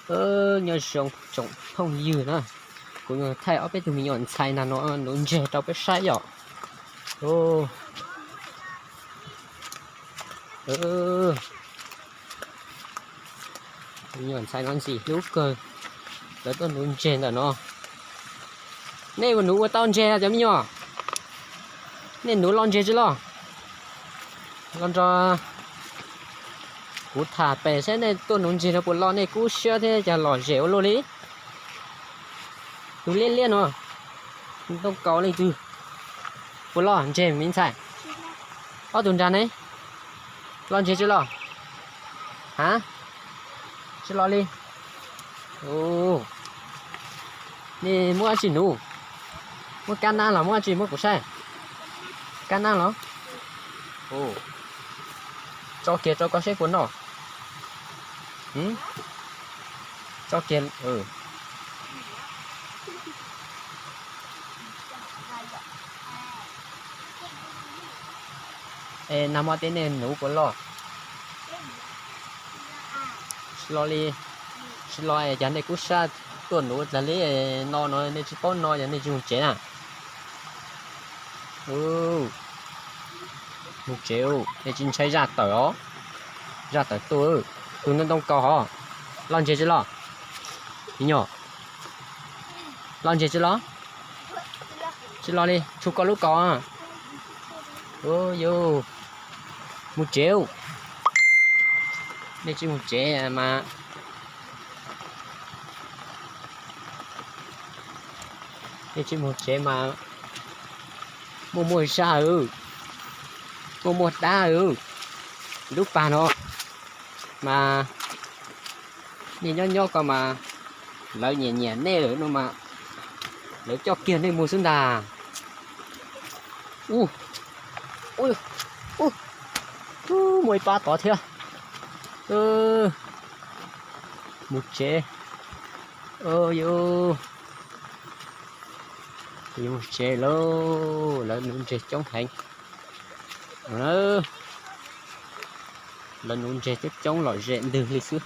Nyob zoo tsoom phooj ywg na, kuv yuav thaij ob peb tug me nyuam ntxhais ntag no nuv ntseg rau peb saib yom. Me nyuam ntxhais no ntxim hlub kawg, lawv tuaj nuv ntseg ntawm no. Nej ua nuv ua tau ntseg cov me nyuam? Nej nuv loj ntseg tsis loj? Los nrog kuv tham pem saib nej tuaj nuv ntseg no puas loj, nej kub siab thiab cas lom zem ua luaj li. Tus liab liab no, ntoo kaus leej twg? Puas loj ntseg me ntxhais? Ob tug nrag ne, loj ntseg tsis loj? Ha, tsis loj li. Nej muab dab tsi nuv? Muab kab nab los muab dab tsi muab kuv saib? Kab nab los? Tso kiag rau koj seb puas noj. Tso kiag. Es nag hmo tej nej nuv puas loj? Tsis loj li. Tsis loj es cas nej kub siab tuaj nuv tag li no no nej tsis paub noj yog nej tsis mus tsev na? Mus tsev, nej tsis ntshai zaj tawm os. Zaj tawm tuaj, tus ntoo ntoo kaus hov. Loj ntseg tsis loj? Me nyuam, loj ntseg tsis loj? Tsis loj li, tshuav koj lub kaus. Yus mus tsev, nej tsis mus tsev mas, nej tsis mus tsev mas muaj muaj zaj, muaj muaj dab. Lub pas no mas nej nyob nyob ko mas lawv nyiam nyiam nej lawm no mas lawv coj kiag nej mus xwb ntag. Muaj ib pab tod thiab. Mus tsev. Yus mus tsev lauj, lawv nuv ntseg coob heev. Lawv nuv ntseg coob coob lom zem ntwg li xwb.